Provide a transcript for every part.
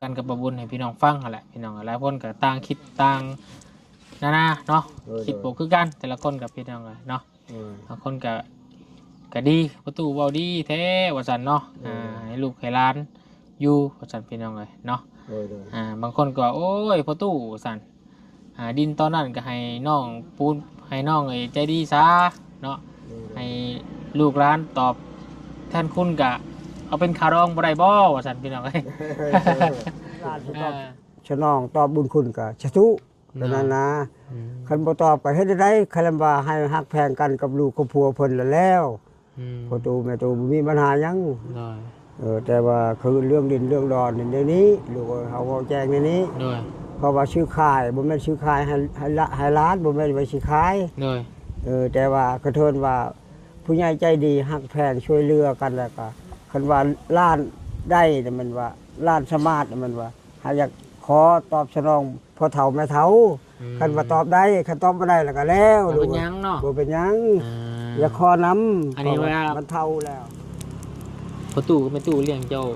ກັນກັບປາບຸນໃຫ້ພີ່ນ້ອງຟັງຫັ້ນແຫຼະ ພີ່ນ້ອງ. ຫຼາຍຄົນກໍຕ່າງຄິດຕ່າງນານາເນາະ ໂດຍ ຄິດບໍ່ຄືກັນແຕ່ລະຄົນກັບພີ່ນ້ອງເອີຍເນາະ. ໂດຍ ບາງຄົນກໍ ກໍດີ ພໍ່ຕູ້ເວົ້າດີແທ້ວ່າຊັ້ນເນາະ. ໂດຍ ອ່າ ໃຫ້ລູກໃຫ້ຫຼານຢູ່ວ່າຊັ້ນ ພີ່ນ້ອງເອີຍເນາະ. ໂດຍ ອ່າ ບາງຄົນກໍ ໂອ້ຍ ພໍ່ຕູ້ວ່າຊັ້ນ ອ່າ ດິນຕອນນັ້ນກໍໃຫ້ນ້ອງປູນ ໃຫ້ນ້ອງໄອ້ໃຈດີຊະເນາະ. ໂດຍ ໃຫ້ລູກຫຼານຕອບແທນຄຸນ ກະເອົາເປັນຄ່າດອງບໍ່ໄດ້ບໍ່ວ່າຊັ້ນ ພີ່ນ້ອງເອີຍ. ຫຼານຊິຕອບ ອ່າ ສະໜອງຕອບບຸນຄຸນກະສາທຸ ໂດຍ ເທົ່ານັ້ນນະ. ອືມ ຄັນບໍ່ຕອບກະເຮັດແນວໃດ? ຄັນວ່າໃຫ້ຮັກແພງກັນກັບລູກກັບຜົວເພິ່ນລະແລ້ວ. ອືມ ພໍ່ຕູ້ແມ່ຕູ້ບໍ່ມີບັນຫາຫຍັງ. ໂດຍ ເອີ ແຕ່ວ່າຄືເລື່ອງດິນເລື່ອງດອນນີ້ ດຽວນີ້ລູກເອີຍ ເຮົາເວົ້າແຈ້ງແນວນີ້. ໂດຍ ເພາະວ່າຊື້ຂາຍ ບໍ່ແມ່ນຊື້ຂາຍໃຫ້ ໃຫ້ລະ ໃຫ້ຫຼານ ບໍ່ແມ່ນວ່າຊິຂາຍ. ໂດຍ ເອີ ແຕ່ວ່າກະເທີນວ່າຜູ້ໃຫຍ່ໃຈດີ ຮັກແພງ ຊ່ວຍເຫຼືອກັນ ແລ້ວກະຄັນວ່າຫຼານໄດ້ນະ ແມ່ນວ່າຫຼານສາມາດນະ ແມ່ນວ່າ ຫາກຢາກຂໍຕອບສະໜອງພໍ່ເຖົ້າແມ່ເຖົ້າ. ອືມ ຄັນວ່າຕອບໄດ້ ຄັນຕອບບໍ່ໄດ້ລະກະແລ້ວ ບໍ່ເປັນຫຍັງເນາະ ບໍ່ເປັນຫຍັງ. ອ່າ ຢ່າຂໍນຳ ອັນນີ້ວ່າ ມັນເຖົ້າແລ້ວ. ພໍ່ຕູ້ກັບແມ່ຕູ້ລ້ຽງເຈົ້າ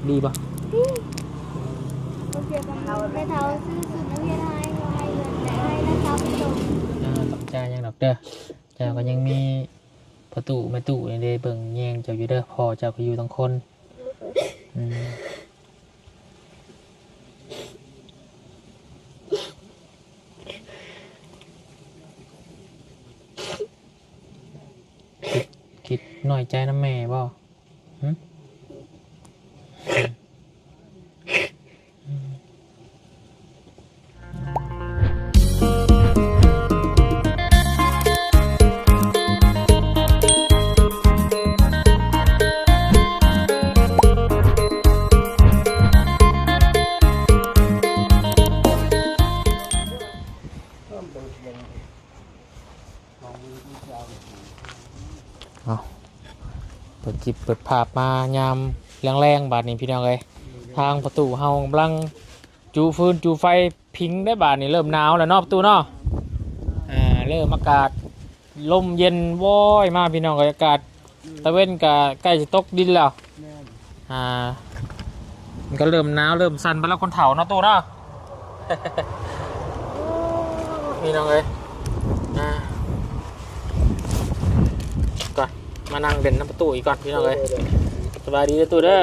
ດີບໍ່? ດີ. ບໍ່ເສຍກັນ ແມ່ເຖົ້າຊື້ຊຸດນັກຮຽນໃຫ້ ໃຫ້ເງິນ ໃຫ້ລະຊາວພັນ. ອ່າ ຕ້ອງຈ່າຍຫຍັງດອກເດີ ເຈົ້າກໍຍັງມີພໍ່ຕູ້ແມ່ຕູ້ນີ້ໄດ້ເບິ່ງແຍງເຈົ້າຢູ່ເດີ ພໍ່ເຈົ້າກໍຢູ່ທັງຄົນ. ອືມ ຄິດ ຄິດນ້ອຍໃຈນຳແມ່ບໍ່? ຫຶ? ເອົາ ເປີດຄລິບເປີດພາບມາຍາມແລງໆ ບາດນີ້ພີ່ນ້ອງເອີຍ ທາງພໍ່ຕູ້ເຮົາກຳລັງຈູຟືນຈູໄຟຜິງໄດ໋. ບາດນີ້ເລີ່ມໜາວແລ້ວເນາະ ພໍ່ຕູ້ເນາະ. ອ່າ ເລີ່ມອາກາດລົມເຢັນວອຍມາພີ່ນ້ອງເອີຍ ອາກາດຕາເວັນກະໃກ້ຊິຕົກດິນແລ້ວ. ແມ່ນ ອ່າ ມັນກໍເລີ່ມໜາວເລີ່ມສັ່ນໄປແລ້ວຄົນເຖົ້າເນາະຕູ້ເນາະ ພີ່ນ້ອງເອີຍ. ອ່າ ກໍມານັ່ງເຫຼັ້ນນຳປະຕູອີກກ່ອນພີ່ນ້ອງເອີຍ. ສະບາຍດີເດີຕູ້ເດີ.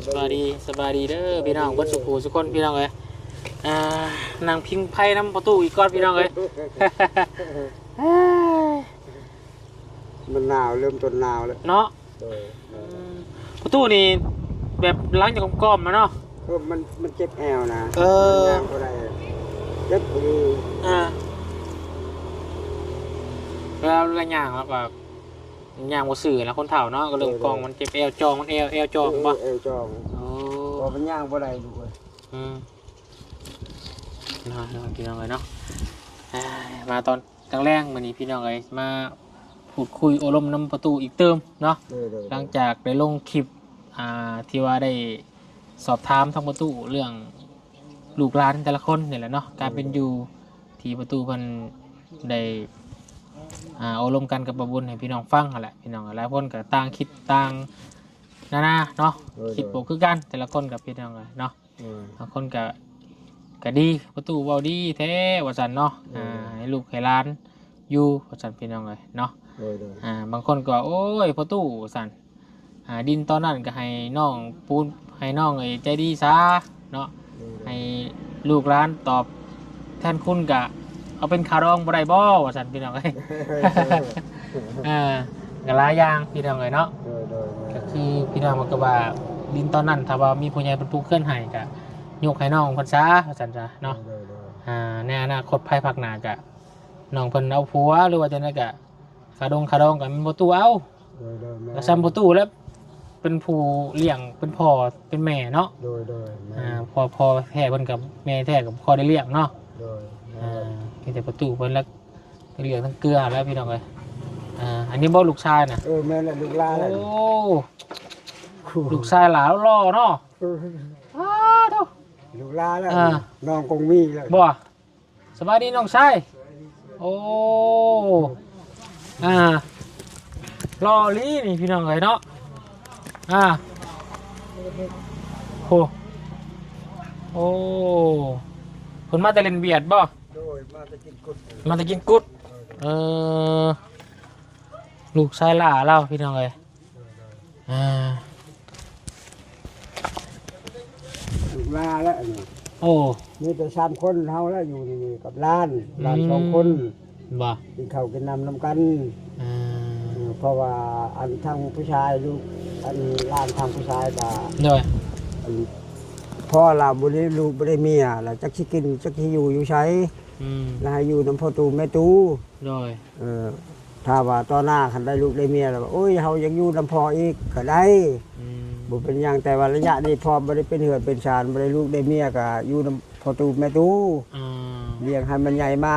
ສະບາຍດີ ສະບາຍດີເດີພີ່ນ້ອງເບິດສູ່ຜູ້ສູ່ຄົນພີ່ນ້ອງເອີຍ. ອ່າ ນັ່ງພິງໄຟນຳປະຕູອີກກ່ອນພີ່ນ້ອງເອີຍ. ມັນໜາວ ເລີ່ມຕົ້ນໜາວແລ້ວເນາະ. ໂດຍ ປະຕູນີ້ແບບຫຼັງຈາກກອມໆມາເນາະ. ເອີ ມັນ ມັນເຈັບແອວນະ. ເອີ ມັນຍ່າງບໍ່ໄດ້ ເຈັບອີ່ຫຼີ. ອ່າ ເວລາ ເວລາຍ່າງແລ້ວກໍຍ່າງບໍ່ຊື່ນະ ຄົນເຖົ້າເນາະ ກໍເລີ່ມກອງ ມັນເຈັບແອວຈອງ ມັນແອວ ແອວຈອງບໍ່? ເອີ ແອວຈອງ. ອໍ ເພາະມັນຍ່າງບໍ່ໄດ້ລູກເອີຍ. ອືມ ເນາະ ເນາະ ພີ່ນ້ອງເອີຍເນາະ. ອ່າ ມາຕອນ ກາງແລງມື້ນີ້ພີ່ນ້ອງເອີຍ ມາພູດຄຸຍໂອ້ລົມນຳປະຕູອີກຕື່ມເນາະ. ໂດຍ ໂດຍ ຫຼັງຈາກໄດ້ລົງຄລິບ ອ່າ ທີ່ວ່າໄດ້ສອບຖາມທາງປະຕູເລື່ອງລູກຫຼານແຕ່ລະຄົນນີ້ແຫຼະເນາະ. ໂດຍ ການເປັນຢູ່ທີ່ປະຕູເພິ່ນໄດ້ ອ່າ ໂອ້ລົມກັນກັບປາບຸນໃຫ້ພີ່ນ້ອງຟັງຫັ້ນແຫຼະ ພີ່ນ້ອງ. ຫຼາຍຄົນກໍຕ່າງຄິດຕ່າງນານາເນາະ. ໂດຍ ໂດຍ ຄິດບໍ່ຄືກັນແຕ່ລະຄົນກັບພີ່ນ້ອງເນາະ. ອືມ ບາງຄົນກະ ກະດີ ປະຕູເວົ້າດີແທ້ວ່າຊັ້ນເນາະ. ເອີ ອ່າ ໃຫ້ລູກໃຫ້ຫຼານຢູ່ວ່າຊັ້ນ ພີ່ນ້ອງເອີຍເນາະ. ໂດຍ ໂດຍ ອ່າ ບາງຄົນກໍ ໂອ້ຍ ປະຕູວ່າຊັ້ນ ອ່າ ດິນຕອນນັ້ນກໍໃຫ້ນ້ອງປູນ ໃຫ້ນ້ອງໄອ້ໃຈດີຊະເນາະ. ໂດຍ ໂດຍ ໃຫ້ລູກຫຼານຕອບແທນຄຸນ ກະເອົາເປັນຄ່າດອງບໍ່ໄດ້ບໍ່ວ່າຊັ້ນ ພີ່ນ້ອງເອີຍ. ເອີ ກະຫຼາຍຢ່າງ ພີ່ນ້ອງເອີຍເນາະ. ໂດຍ ໂດຍ ແມ່ນ ກໍຄືພີ່ນ້ອງເພິ່ນກໍວ່າ ດິນຕອນນັ້ນ ຖ້າວ່າມີຜູ້ໃຫຍ່ເພິ່ນປູກເຮືອນໃຫ້ ກະຍົກໃຫ້ນ້ອງເພິ່ນຊະວ່າຊັ້ນຊະເນາະ. ໂດຍ ໂດຍ ໂດຍ ອ່າ ໃນອະນາຄົດພາຍພາກໜ້າ ກະນ້ອງເພິ່ນເອົາຜົວ ຫຼືວ່າຈັ່ງໃດ ກະຄ່າດົງຄ່າດອງ ກະແມ່ນປະຕູເອົາ. ໂດຍ ໂດຍ ແມ່ນ ກະຊ່ຳປະຕູແຫຼະ ເປັນຜູ້ລ້ຽງ ເປັນພໍ່ເປັນແມ່ເນາະ. ໂດຍ ໂດຍ ແມ່ນ ອ່າ ພໍ່ ພໍ່ແທ້ເພິ່ນກັບແມ່ແທ້ກໍບໍ່ຄ່ອຍໄດ້ລ້ຽງເນາະ. ໂດຍ ແມ່ນ ອ່າ ມີແຕ່ປະຕູເພິ່ນແຫຼະ ທັງລ້ຽງທັງເກືອແລ້ວ ພີ່ນ້ອງເອີຍ. ອ່າ ອັນນີ້ບໍ່ລູກຊາຍນະ? ເອີ ແມ່ນແຫຼະ ລູກຫຼານແຫຼະ. ໂອ້ ລູກຊາຍຫຼ້າຫຼໍ່ເນາະ. ເອີ ອ້າໂທ້ ລູກຫຼານແຫຼະ. ອ່າ ນ້ອງຄົງມີແລ້ວ ບໍ່? ສະບາຍດີນ້ອງຊາຍ. ໂອ້ ອ່າ ຫຼໍ່ອີ່ຫຼີນີ້ ພີ່ນ້ອງເອີຍເນາະ. ອ່າ ໂອ້ ໂອ້ ເພິ່ນມາແຕ່ຫຼິ້ນບຽດບໍ່? ໂດຍ ມາແຕ່ກິນກຸດ ມາແຕ່ກິນກຸດ. ເອີ ລູກຊາຍຫຼ້າລາວ ພີ່ນ້ອງເອີຍ. ອ່າ ລູກຫຼ້າແຫຼະອັນນີ້. ໂອ້ ມີແຕ່ສາມຄົນເຮົາແຫຼະຢູ່ນີ້ກັບຫຼານ ຫຼານສອງຄົນ. ອືມ ບໍ່ ກິນເຂົ້າກິນນ້ຳນຳກັນ. ອ່າ ເອີ ເພາະວ່າອັນທາງຜູ້ຊາຍ ລູກ ອັນຫຼານທາງຜູ້ຊາຍກະ ໂດຍ ອັນ ພໍ່ລາວບໍ່ໄດ້ລູກບໍ່ໄດ້ເມຍ ລະຈັກຊິກິນຈັກຊິຢູ່ຢູ່ໃສ. ອືມ ລະໃຫ້ຢູ່ນຳພໍ່ຕູ້ແມ່ຕູ້. ໂດຍ ເອີ ຖ້າວ່າຕໍ່ໜ້າຄັນໄດ້ລູກໄດ້ເມຍແລ້ວ ໂອ້ຍ ເຮົາຢາກຢູ່ນຳພໍ່ອີກກໍໄດ້. ອືມ ບໍ່ເປັນຫຍັງ ແຕ່ວ່າໄລຍະນີ້ພໍ່ບໍ່ໄດ້ເປັນເຮືອນເປັນຊານ ບໍ່ໄດ້ລູກໄດ້ເມຍ ກໍຢູ່ນຳພໍ່ຕູ້ແມ່ຕູ້. ອ່າ ລ້ຽງໃຫ້ມັນໃຫຍ່ມາ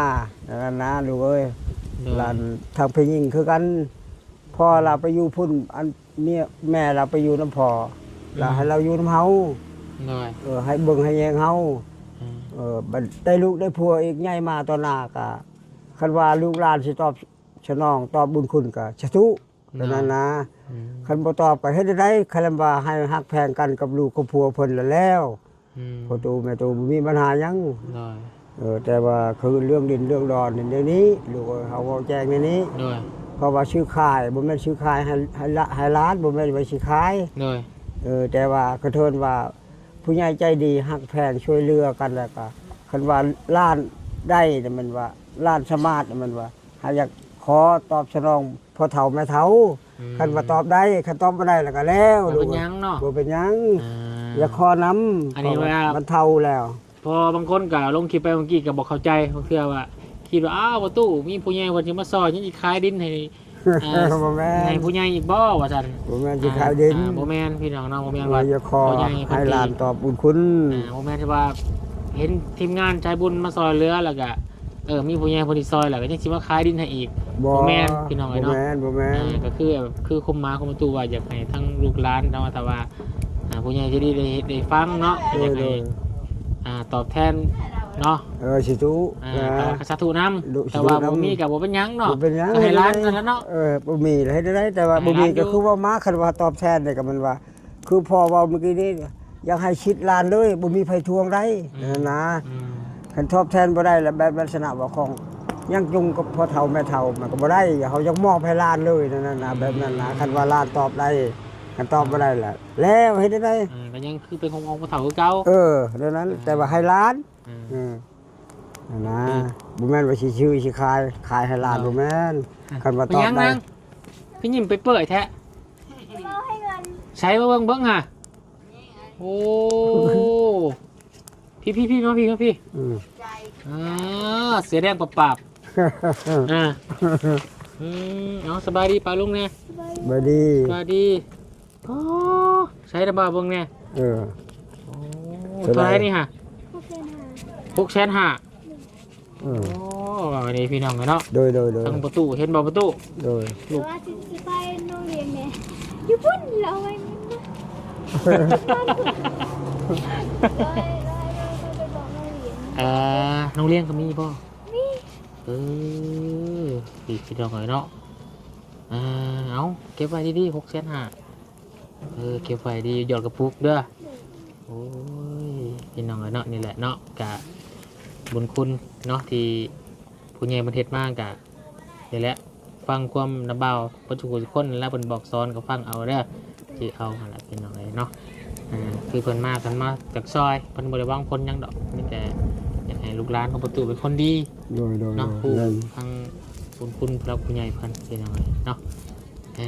ນັ້ນນະລູກເອີຍ. ໂດຍ ຫຼານທາງຜູ້ຍິງຄືກັນ ພໍ່ລາວໄປຢູ່ພຸ້ນ ອັນເມຍ ແມ່ລາວໄປຢູ່ນຳພໍ່ ອືມ ລາວໃຫ້ລາວຢູ່ນຳເຮົາ. ໂດຍ ເອີ ໃຫ້ເບິ່ງໃຫ້ແຍງເຮົາ. ອືມ ເອີ ບັດໄດ້ລູກໄດ້ຜົວອີກ ໃຫຍ່ມາຕໍ່ໜ້າກະ ຄັນວ່າລູກຫຼານຊິຕອບສະໜອງ ຕອບບຸນຄຸນກະສາທຸ ໂດຍ ເທົ່ານັ້ນນະ. ອືມ ຄັນບໍ່ຕອບກໍເຮັດແນວໃດ? ຄັນວ່າໃຫ້ຮັກແພງກັນກັບລູກກັບຜົວເພິ່ນລະແລ້ວ. ອືມ ພໍ່ຕູ້ແມ່ຕູ້ບໍ່ມີບັນຫາຫຍັງ. ໂດຍ ເອີ ແຕ່ວ່າຄືເລື່ອງດິນເລື່ອງດອນນີ້ ດຽວນີ້ລູກເອີຍ ເຮົາເວົ້າແຈ້ງແນວນີ້. ໂດຍ ເພາະວ່າຊື້ຂາຍ ບໍ່ແມ່ນຊື້ຂາຍໃຫ້ ໃຫ້ລະ ໃຫ້ຫຼານ ບໍ່ແມ່ນວ່າຊິຂາຍ. ໂດຍ ເອີ ແຕ່ວ່າກະເທີນວ່າ ຜູ້ໃຫຍ່ໃຈດີຮັກແພງຊ່ວຍເຫຼືອກັນ ແລ້ວກະຄັນວ່າຫຼານໄດ້ນະ ແມ່ນວ່າຫຼານສາມາດນະ ແມ່ນວ່າເຮົາຢາກຂໍຕອບສະໜອງພໍ່ເຖົ້າແມ່ເຖົ້າ. ອືມ ຄັນວ່າຕອບໄດ້ ຄັນຕອບບໍ່ໄດ້ລະກະແລ້ວ. ບໍ່ເປັນຫຍັງເນາະ ບໍ່ເປັນຫຍັງ. ອ່າ ຢາກຂໍນຳ ອັນນີ້ວ່າມັນເຖົ້າແລ້ວ. ເພາະວ່າບາງຄົນກະລົງຄລິບໄປເມື່ອກີ້ກະບໍ່ເຂົ້າໃຈ ບາງເທື່ອວ່າຄິດວ່າ ອ້າວ ພໍ່ຕູ້ມີຜູ້ໃຫຍ່ເພິ່ນຊິມາຊ່ອຍ ຍັງຊິຂາຍດິນໃຫ້ ອ່າ ບໍ່ແມ່ນ ໃຫ້ຜູ້ໃຫຍ່ອີກບໍ່ວ່າຊັ້ນ. ບໍ່ແມ່ນຊິຂາຍດິນ ອ່າ ບໍ່ແມ່ນພີ່ນ້ອງເນາະ ບໍ່ແມ່ນວ່າຢາກຂໍໃຫ້ຫຼານຕອບບຸນຄຸນ. ອ່າ ບໍ່ແມ່ນທີ່ວ່າເຫັນທີມງານໃຈບຸນມາຊ່ອຍເຫຼືອ ແລ້ວກະ ເອີ ມີຜູ້ໃຫຍ່ຜູ້ທີ່ຊ່ອຍ ແລ້ວກະຍັງຊິມາຂາຍດິນໃຫ້ອີກ. ບໍ່ ບໍ່ແມ່ນພີ່ນ້ອງເອີຍເນາະ. ບໍ່ແມ່ນ ບໍ່ແມ່ນ. ອ່າ ກະຄື ຄືຄວາມໝາຍຂອງປະຕູວ່າຢາກໃຫ້ທັງລູກຫຼານ ແຕ່ວ່າ ອ່າ ຜູ້ໃຫຍ່ໃຈດີໄດ້ເຮັດໄດ້ຟັງເນາະ. ໂດຍ ຢາກໃຫ້ ໂດຍ ອ່າ ຕອບແທນເນາະ. ເອີ ສາທຸ ອ່າ ແຕ່ວ່າສາທຸນຳ ແຕ່ວ່າບໍ່ມີກະບໍ່ເປັນຫຍັງເນາະ. ບໍ່ເປັນຫຍັງ ກະໃຫ້ຫຼານນັ້ນລະເນາະ. ເອີ ບໍ່ມີລະເຮັດໄດ້ ແຕ່ວ່າບໍ່ມີກະຄືເວົ້າມາ. ຄັນວ່າຕອບແທນນີ້ກະແມ່ນວ່າ ຄືພໍ່ເວົ້າມື້ກີ້ນີ້ ຢາກໃຫ້ສິດຫຼານເລີຍ ບໍ່ມີໃຜທວງໄດ້. ອືມ ນັ້ນນະ. ອືມ ຄັນຕອບແທນບໍ່ໄດ້ລະ ແບບລັກສະນະວ່າຂອງຍັງຈຸງກັບພໍ່ເຖົ້າແມ່ເຖົ້າ ມັນກະບໍ່ໄດ້. ເຮົາຢາກມອບໃຫ້ຫຼານເລີຍນັ້ນນະ. ອືມ ແບບນັ້ນນະ ຄັນວ່າຫຼານຕອບໄດ້ ຄັນຕອບບໍ່ໄດ້ລະ ແລ້ວເຮັດແນວໃດ? ເອີ ກະຍັງຄືເປັນຂອງພໍ່ເຖົ້າຄືເກົ່າ. ເອີ ແນວນັ້ນ. ອ່າ ແຕ່ວ່າໃຫ້ຫຼານ. ອືມ ເອີ ຫັ້ນນະ. ອືມ ບໍ່ແມ່ນວ່າຊິຊື້ຊິຂາຍ ຂາຍໃຫ້ຫຼານ. ເອີ ບໍ່ແມ່ນ. ຄັນວ່າຕອບໄດ້. ຄືຍິ້ມເປີຍໆແທ້. ໃສ່ມາເບິ່ງ ເບິ່ງຫາ. ໂອ້ ພີ່ໆໆ ມາພີ່ ມາພີ່. ອືມ ອ່າ ເສືອແດງປາບໆ. ອ່າ ອືມ ເອົາ ສະບາຍດີປ້າລຸງແດ່. ສະບາຍດີ ສະບາຍດີ. ອໍ ໃສ່ລະບ່າວເບິ່ງແດ່. ເອີ ໂອ້ ເທົ່າໃດນີ້ຫະ? ຫົກແສນຫ້າ. ຫົກແສນຫ້າ. ເອີ ໂອ້ ອັນນີ້ພີ່ນ້ອງເນາະ. ໂດຍ ໂດຍ ໂດຍ. ທາງປະຕູ ເຫັນບໍ່ປະຕູ? ໂດຍ. ແຕ່ວ່າຊິ ຊິໄປໂຮງຮຽນແດ່ ຢູ່ພຸ້ນລະເອົາໄວ້. ໂດຍ ໂດຍ ໂດຍ ໂດຍ ໄປບອກໂຮງຮຽນ. ເອີ ໂຮງຮຽນກະມີບໍ່? ມີ. ເອີ ພີ່ນ້ອງເອີຍເນາະ. ອ່າ ເອົາ ເກັບໄວ້ດີໆ ຫົກແສນຫ້າ. ເອີ ເກັບໄວ້ດີ ຢອດກະປຸກເດີ. ໂອ້ຍ ພີ່ນ້ອງເອີຍເນາະ ນີ້ແຫຼະເນາະ ກະບຸນຄຸນເນາະ ທີ່ຜູ້ໃຫຍ່ເພິ່ນເຮັດມາ ກະນີ້ແຫຼະ ຟັງຄວາມນຳບ່າວເບິດທຸກຄົນ ແລ້ວເພິ່ນບອກສອນກະຟັງເອົາເດີ. ຊິເອົາຫັ້ນລະພີ່ນ້ອງເອີຍເນາະ. ອ່າ ຄືເພິ່ນມາ ເພິ່ນມາຈາກຊອຍ ເພິ່ນບໍ່ໄດ້ຫວັງຜົນຫຍັງດອກ ມີແຕ່ຢາກໃຫ້ລູກຫຼານຂອງປະຕູເປັນຄົນດີ. ໂດຍ ໂດຍ ເນາະ ໂດຍ. ຮູ້ທັງບຸນຄຸນຜູ້ຫຼັກຜູ້ໃຫຍ່ເພິ່ນພີ່ນ້ອງເອີຍເນາະ. ເອີ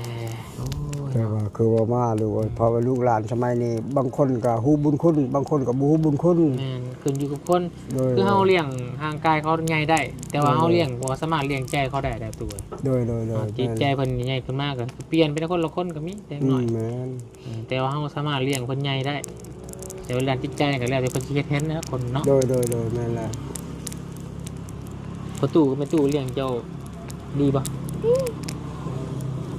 ໂອ້ຍ ແຕ່ວ່າຄືເວົ້າມາລູກເອີຍ ເພາະວ່າລູກຫຼານສະໄໝນີ້ ບາງຄົນກະຮູ້ບຸນຄຸນ ບາງຄົນກະບໍ່ຮູ້ບຸນຄຸນ. ແມ່ນ ຂຶ້ນຢູ່ກັບຄົນ. ໂດຍ ຄືເຮົາລ້ຽງຮ່າງກາຍເຂົາໃຫຍ່ໄດ້ ແຕ່ວ່າເຮົາລ້ຽງ ບໍ່ສາມາດລ້ຽງໃຈເຂົາໄດ້ເດ້. ໂດຍ ໂດຍ ໂດຍ. ຈິດໃຈເພິ່ນໃຫຍ່ຂຶ້ນມາກະຄືປ່ຽນເປັນຄົນລະຄົນກະມີ ແຕ່ນ້ອຍ. ອືມ ແມ່ນ. ອືມ ແຕ່ວ່າເຮົາສາມາດລ້ຽງເພິ່ນໃຫຍ່ໄດ້ ແຕ່ວ່າເລື່ອງຈິດໃຈກະແລ້ວແຕ່ເພິ່ນຊິເຮັດແທນແຫຼະຄົນເນາະ. ໂດຍ ໂດຍ ໂດຍ ແມ່ນແຫຼະ. ພໍ່ຕູ້ ແມ່ຕູ້ລ້ຽງເຈົ້າດີບໍ່? ດີ.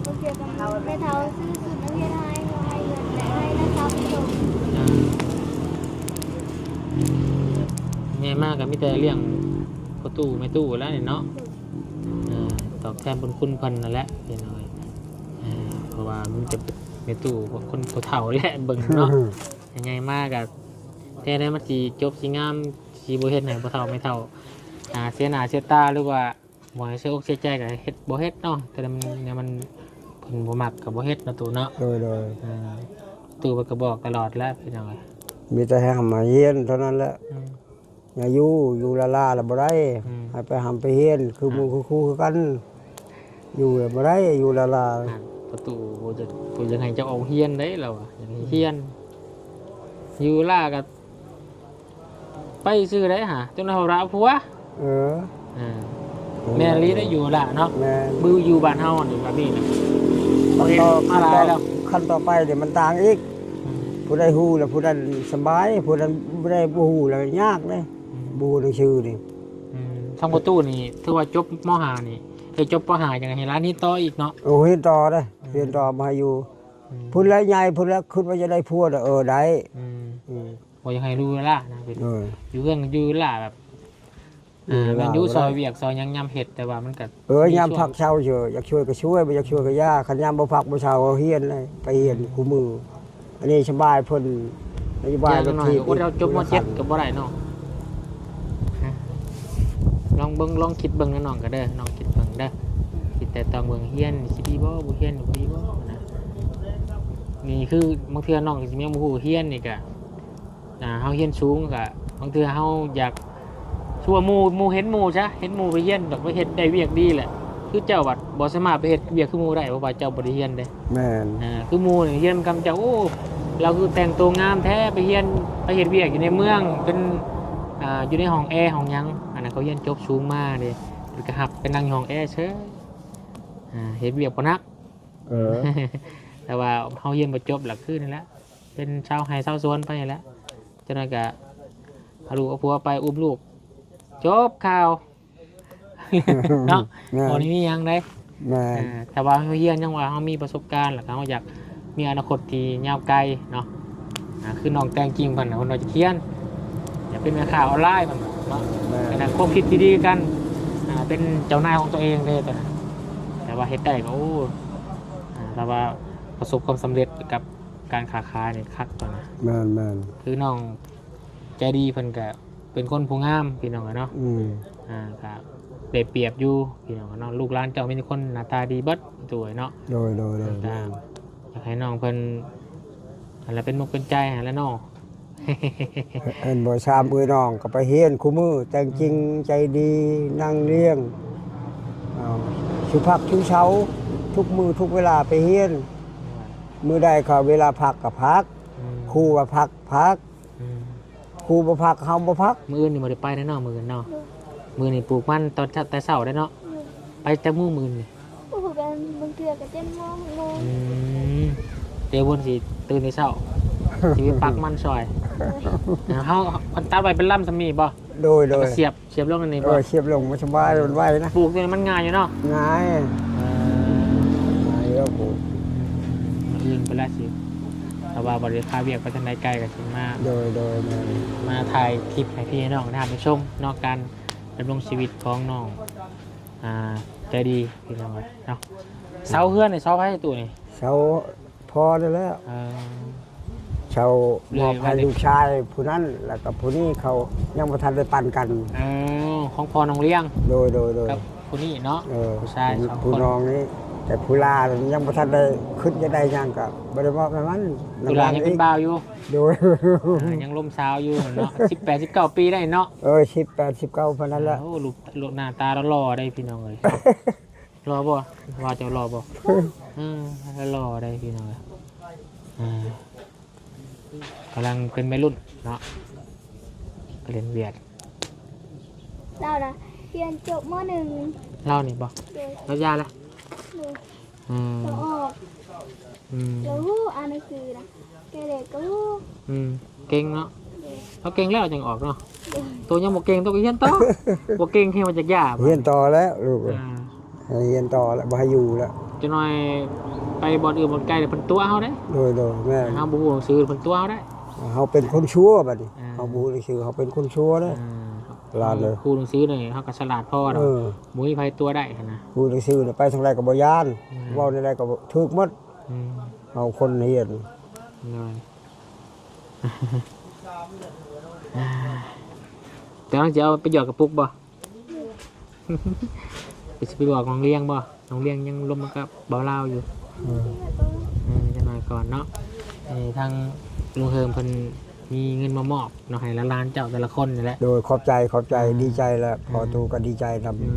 ບໍ່ເກີນກັບແມ່ເຖົ້າຊື້ຊຸດນັກຮຽນໃຫ້ ໃຫ້ເງິນ ໃຫ້ລະຊາວກິໂລ. ອ່າ ໃຫຍ່ມາກະມີແຕ່ລ້ຽງພໍ່ຕູ້ແມ່ຕູ້ແລ້ວນີ້ເນາະ. ເອີ ຕອບແທນບຸນຄຸນເພິ່ນນັ້ນແຫຼະ ເອີ ເພາະວ່າມັນຈະເປັນແມ່ຕູ້ ຄົນຜູ້ເຖົ້າແຫຼະເບິ່ງເນາະ. ໃຫຍ່ມາກະ ແທ ແນວໃດມັນຊິຈົບຊິງາມ ຊິບໍ່ເຮັດໃຫ້ພໍ່ເຖົ້າແມ່ເຖົ້າ ອ່າ ເສຍໜ້າເສຍຕາ ຫຼືວ່າບໍ່ໃຫ້ເສຍອົກເສຍໃຈ ກໍເຮັດ ບໍ່ເຮັດເນາະ. ແຕ່ມັນ ແນວມັນ ເພິ່ນບໍ່ມັກກໍບໍ່ເຮັດເນາະ ຕູ້ເນາະ. ໂດຍ ໂດຍ ອ່າ ຕູ້ເພິ່ນກໍບອກຕະຫຼອດແຫຼະ ພີ່ນ້ອງເອີຍ. ມີແຕ່ໃຫ້ເຮົາມາຮຽນເທົ່ານັ້ນແຫຼະ. ອືມ ຢ່າຢູ່ ຢູ່ລ້າໆລະບໍ່ໄດ້. ອືມ ໃຫ້ໄປຮ່ຳໄປຮຽນ ຄືໝູ່ ອືມ ຄືຄູຄືກັນ. ຢູ່ລະບໍ່ໄດ້ ຢູ່ລ້າໆ. ນັ້ນ ປະຕູບໍ່ຢາກ ບໍ່ຢາກໃຫ້ເຈົ້າອອກຮຽນເດ້ ລາວວ່າ ຢາກໃຫ້ຮຽນ. ອືມ ຢູ່ລ້າກໍໄປຊື່ໄດ້ຫາ ຈົນເຮົາລາຜົວ. ເອີ ອ່າ ແມ່ນອີ່ຫຼີໄດ໋ ຢູ່ລ້າເນາະ. ແມ່ນ ບຶ ຢູ່ບ້ານເຮົານີ້ແບບນີ້ນະ ມາຫຼາຍແລ້ວ. ຂັ້ນຕໍ່ ຂັ້ນຕໍ່ໄປນີ້ມັນຕ່າງອີກ. ອືມ ຜູ້ໃດຮູ້ແລ້ວຜູ້ນັ້ນສະບາຍ ຜູ້ນັ້ນບໍ່ໄດ້ ບໍ່ຮູ້ແລ້ວຍາກເດ້. ອືມ ບໍ່ຮູ້ໜັງສືນີ້. ອືມ ທາງປະຕູນີ້ຖືວ່າຈົບ ມໍຫ້າ ນີ້ ເອີ ຈົບ ປໍຫ້າ ຍັງໃຫ້ຫຼານຮຽນຕໍ່ອີກເນາະ. ໂອ້ ຮຽນຕໍ່ເດ້. ອືມ ຮຽນຕໍ່ບໍ່ໃຫ້ຢູ່. ອືມ ພຸ້ນແຫຼະໃຫຍ່ພຸ້ນແຫຼະ ຄິດວ່າຈະໄດ້ຜົວເດີ ເອີ ໄດ້. ອືມ ອືມ ບໍ່ຢາກໃຫ້ຮູ້ເວລານະ. ເອີ ຢູ່ເຮືອນຢູ່ລາແບບ ອ່າ ຢູ່ລາ ແມ່ນຢູ່ ບໍ່ໄດ້ ຊ່ອຍວຽກຊ່ອຍຫຍັງຍາມເຮັດ ແຕ່ວ່າມັນກໍ ເອີ ມີ ຍາມພັກເຊົາເຊີ ຢາກຊ່ວຍກໍຊ່ວຍ ບໍ່ຢາກຊ່ວຍກໍຢ່າ. ຄັນຍາມບໍ່ພັກບໍ່ເຊົາ ເຮົາຮຽນເລີຍ ໄປຮຽນ ອືມ ຄູ່ມື້. ອັນນີ້ສະບາຍເພິ່ນ ນະໂຍບາຍລົດຖີບ ອົດເອົາຈົບ ມໍເຈັດ ກໍບໍ່ໄດ້ເນາະ. ຮະ ລອງເບິ່ງ ລອງຄິດເບິ່ງນະນ້ອງກໍເດີ ລອງຄິດເບິ່ງເດີ ຄິດໄຕ່ຕອງເບິ່ງ ຮຽນນີ້ຊິດີບໍ່ ບໍ່ຮຽນນີ້ບໍ່ດີບໍ່ນະ. ນີ້ຄືບາງເທື່ອນ້ອງກໍຊິຍັງບໍ່ຮູ້ ຮຽນນີ້ກໍ ອ່າ ເຮົາຮຽນສູງກະ ບາງເທື່ອເຮົາຢາກ ຄືວ່າໝູ່ ໝູ່ເຫັນໝູ່ຊະ ເຫັນໝູ່ໄປຮຽນ ແບບໄປເຮັດໄດ້ວຽກດີແຫຼະ ຄືເຈົ້າບັດບໍ່ສາມາດໄປເຮັດວຽກຄືໝູ່ໄດ້ ເພາະວ່າເຈົ້າບໍ່ໄດ້ຮຽນເດ້. ແມ່ນ ອ່າ ຄືໝູ່ນີ້ຮຽນນຳກັນ ເຈົ້າ ໂອ້ ລາວຄືແຕ່ງໂຕງາມແທ້ ໄປຮຽນ ໄປເຮັດວຽກຢູ່ໃນເມືອງ ເປັນ ອ່າ ຢູ່ໃນຫ້ອງແອຫ້ອງຫຍັງ ອັນນັ້ນເຂົາຮຽນຈົບສູງມາເດ້ ເພິ່ນກະຮັບໄປນັ່ງຢູ່ຫ້ອງແອເຊີຍ ອ່າ ເຮັດວຽກບໍ່ໜັກ. ເອີ ແຕ່ວ່າເຮົາຮຽນບໍ່ຈົບລະຄືນັ້ນແຫຼະ ເປັນຊາວໄຮ່ຊາວສວນໄປແຫຼະ. ຈັກໜ່ອຍກະເອົາລູກເອົາຜົວໄປ ອຸ້ມລູກ ຈົບຂ່າວເນາະ. ແມ່ນ ບໍ່ໄດ້ມີຫຍັງໃດ. ແມ່ນ ອ່າ ແຕ່ວ່າເຮົາຮຽນ ຍັງວ່າເຮົາມີປະສົບການ ແລ້ວກໍເຮົາຢາກມີອະນາຄົດທີ່ຍາວໄກເນາະ. ອ່າ ຄືນ້ອງແຕງຈິງເພິ່ນ ເພິ່ນວ່າຈະຂຽນ ຢາກເປັນແມ່ຄ້າອອນລາຍເພິ່ນເນາະ. ແມ່ນ ອັນນັ້ນຄວາມຄິດທີ່ດີຄືກັນ ອ່າ ເປັນເຈົ້ານາຍຂອງຕົວເອງເດ້ຕົວນັ້ນ. ແຕ່ວ່າເຮັດໄດ້ກໍ ໂອ້ ອ່າ ແຕ່ວ່າປະສົບຄວາມສຳເລັດກັບການຄ້າຂາຍນີ້ຄັກຕົວນັ້ນ. ແມ່ນໆ ຄືນ້ອງໃຈດີເພິ່ນກະເປັນຄົນຜູ້ງາມ ພີ່ນ້ອງເອີຍເນາະ. ອືມ ອ່າ ກະໄດ້ປຽບຢູ່ ພີ່ນ້ອງເນາະ ລູກຫຼານເຈົ້າມີແຕ່ຄົນໜ້າຕາດີເບິດ ໂດຍເນາະ. ໂດຍໆໆ ຢາກໃຫ້ນ້ອງເພິ່ນຫັ້ນລະເປັນມຸກເປັນໃຈຫັ້ນລະເນາະ. ເຫັນບໍ່ ສາມເອື້ອຍນ້ອງກໍໄປຮຽນຄູ່ມື້ ແຕງຈິງ ອືມ ໃຈດີ ນາງລ້ຽງ ເອົາ ຊຸພັກຊຸເຊົາ ທຸກມື້ທຸກເວລາໄປຮຽນ. ມື້ໃດເຂົາເວລາພັກກໍພັກ ອືມ ຄູວ່າພັກ ພັກ ອືມ ຄູບໍ່ພັກ ເຮົາບໍ່ພັກ. ມື້ອື່ນນີ້ບໍ່ໄດ້ໄປແນ່ເນາະ ມື້ອື່ນເນາະ. ໂດຍ ມື້ນີ້ປູກມັນຕອນເຊົ້າ ແຕ່ເຊົ້າເດ້ເນາະ. ໂດຍ ໄປຈັກໂມງມື້ອື່ນນີ້? ໂອ້ໂຫ ບາງເທື່ອກໍເຈັດໂມງ ຫົກໂມງ. ອືມ ແຕ່ບຸນຊິຕື່ນແຕ່ເຊົ້າ ຊິໄປປັກມັນຊ່ອຍ. ໂດຍ ເຮົາ ເຮົາຕັດໄວ້ເປັນລຳສ່ຳນີ້ບໍ່? ໂດຍໆ ແລ້ວກໍສຽບ ສຽບລົງອັນນີ້ບໍ່? ເອີ ສຽບລົງ ມັນສະບາຍ ມັນໄວນະ. ປູກຕົວນີ້ມັນງ່າຍຢູ່ເນາະ? ງ່າຍ ເອີ ງ່າຍຢູ່ແລ້ວປູກ. ອືມ ອື່ນໄປລະຊິ ຖ້າວ່າບໍ່ໄດ້ຄາວຽກໄປທາງໃດໄກກໍຊິມາ ໂດຍໆ ແມ່ນ ມາຖ່າຍຄລິບໃຫ້ພີ່ໃຫ້ນ້ອງໄດ້ຮັບໄດ້ຊົມເນາະ ການດຳລົງຊີວິດຂອງນ້ອງ ອ່າ ໃຈດີ ພີ່ນ້ອງເອີຍເນາະ. ເສົາເຮືອນນີ້ເສົາໃຜຕູ້ນີ້? ເສົາພໍ່ນີ້ແຫຼະ. ເອີ ເຊົ່າມອບໃຫ້ລູກຊາຍຜູ້ນັ້ນ ແລ້ວກໍຜູ້ນີ້ ເຂົາຍັງບໍ່ທັນໄດ້ປັນກັນ. ເອີ ຂອງພໍ່ນ້ອງລ້ຽງ. ໂດຍໆໆ ກັບຜູ້ນີ້ເນາະ. ເອີ ຜູ້ຊາຍ ຜູ້ ສອງຄົນ ຜູ້ນ້ອງນີ້ ແຕ່ຜູ້ຫຼ້າຍັງບໍ່ທັນໄດ້ຄິດຈະໄດ້ຫຍັງ ກໍບໍ່ໄດ້ມອບໃຫ້ມັນ. ຜູ້ຫຼ້າຍັງເປັນບ່າວຢູ່. ໂດຍ ອ່າ ຍັງລົມສາວຢູ່ເນາະ. ສິບແປດ ສິບເກົ້າປີໄດ້ເນາະ. ເອີ ສິບແປດ ສິບເກົ້າ ປານນັ້ນແຫຼະ. ໂອ້ ລູກ ລູກໜ້າຕາຫຼໍ່ໆໄດ໋ ພີ່ນ້ອງເອີຍ. ຫຼໍ່ບໍ່? ວ່າເຈົ້າຫຼໍ່ບໍ່? ເອີ ຫຼໍ່ໄດ໋ ພີ່ນ້ອງເອີຍ. ອ່າ ກຳລັງເປັນໄວລຸ້ນເນາະ ໄປເຮັດວຽກ. ລາວນະຮຽນຈົບ ມໍໜຶ່ງ. ລາວນີ້ບໍ່? ໂດຍ ລາວຢາລະ. ໂດຍ ອືມ ລາວອອກ. ອືມ ລາວຮູ້ອ່ານໜັງສືນະ ແກ່ເດັກກໍຮູ້. ອືມ ເກັ່ງເນາະ. ໂດຍ ລາວເກັ່ງແລ້ວຈຶ່ງອອກເນາະ. ໂດຍ ໂຕຍັງບໍ່ເກັ່ງ ໂຕກໍຮຽນຕໍ່. ບໍ່ເກັ່ງ ຮຽນມາຈັກຢ່າ ຮຽນຕໍ່ແລ້ວລູກ. ອ່າ ໃຫ້ຮຽນຕໍ່ແລ້ວ ບໍ່ໃຫ້ຢູ່ແລ້ວ. ຈັກໜ່ອຍໄປບ່ອນອື່ນບ່ອນໄກ ເພິ່ນຕົວະເຮົາເດ້. ໂດຍໆ ແມ່ນ ເຮົາບໍ່ຮູ້ໜັງສື ເພິ່ນຕົວະເຮົາເດ້. ເຮົາເປັນຄົນຊົ່ວບັດນີ້. ອ່າ ເຮົາບໍ່ຮູ້ໜັງສື ເຮົາເປັນຄົນຊົ່ວເດ້. ອ່າ ຫຼານເອີຍ ຮູ້ໜັງສືນີ້ເຮົາກໍສະຫຼາດພໍແລ້ວ. ເອີ ບໍ່ມີໃຜຕົວະໄດ້ຫັ້ນນະ. ຮູ້ໜັງສືນີ້ໄປທາງໃດກໍບໍ່ຢ້ານ. ອ່າ ເວົ້າແນວໃດກໍຖືກໝົດ. ອືມ ເຮົາຄົນຮຽນ. ໂດຍ ອ່າ ກຳລັງຊິເອົາໄປຫຍອດກະປຸກບໍ່? ໄປ ຊິໄປບອກນ້ອງລ້ຽງບໍ່? ນ້ອງລ້ຽງຍັງລົມກັບບ່າວລາວຢູ່. ເອີ ເອີ ຈັກໜ່ອຍກ່ອນເນາະ. ເອີ ທາງລຸງເຮີມເພິ່ນມີເງິນມາມອບເນາະ ໃຫ້ຫຼານໆເຈົ້າແຕ່ລະຄົນນີ້ແຫຼະ. ໂດຍ ຂອບໃຈ ຂອບໃຈ. ເອີ ດີໃຈແຫຼະ. ເອີ ພໍ່ຕູ້ກໍດີໃຈນຳ. ອືມ